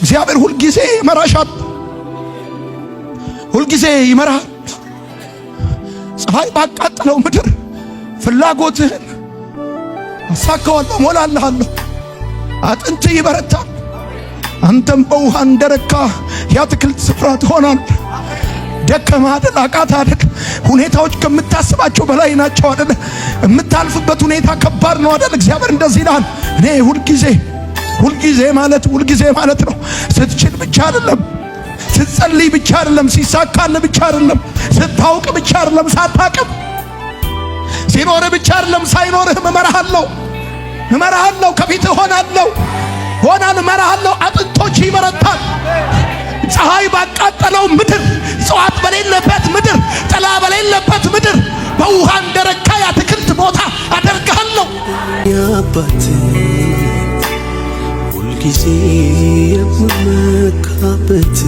እግዚአብሔር ሁልጊዜ ይመራሻል፣ ሁልጊዜ ይመራሃል። ፀሐይ ባቃጠለው ምድር ፍላጎትህን አሳካዋለሁ፣ ሞላልሃለሁ። አጥንትህ ይበረታል። አንተም በውሃ እንደረካ የአትክልት ስፍራ ትሆናል። ደከመ አይደል? አቃተህ አይደል? ሁኔታዎች ከምታስባቸው በላይ ናቸው አይደል? የምታልፍበት ሁኔታ ከባድ ነው አይደል? እግዚአብሔር እንደዚህ ይላል፣ እኔ ሁልጊዜ፣ ሁልጊዜ ማለት ሁልጊዜ ማለት ነው። ስትችል ብቻ አይደለም፣ ስትጸልይ ብቻ አይደለም፣ ሲሳካልህ ብቻ አይደለም፣ ስታውቅ ብቻ አይደለም፣ ሳታቅም፣ ሲኖርህ ብቻ አይደለም፣ ሳይኖርህም እመራሃለሁ፣ እመራሃለሁ፣ ከፊትህ እሆናለሁ፣ ሆናል፣ እመራሃለሁ። አጥንቶች ይበረታል። ፀሐይ ባቃጠለው ምድር፣ እጽዋት በሌለበት ምድር፣ ጥላ በሌለበት ምድር በውሃ እንደረካ የአትክልት ቦታ አደርግሃለሁ። አባት፣ ሁልጊዜ የምመካበት።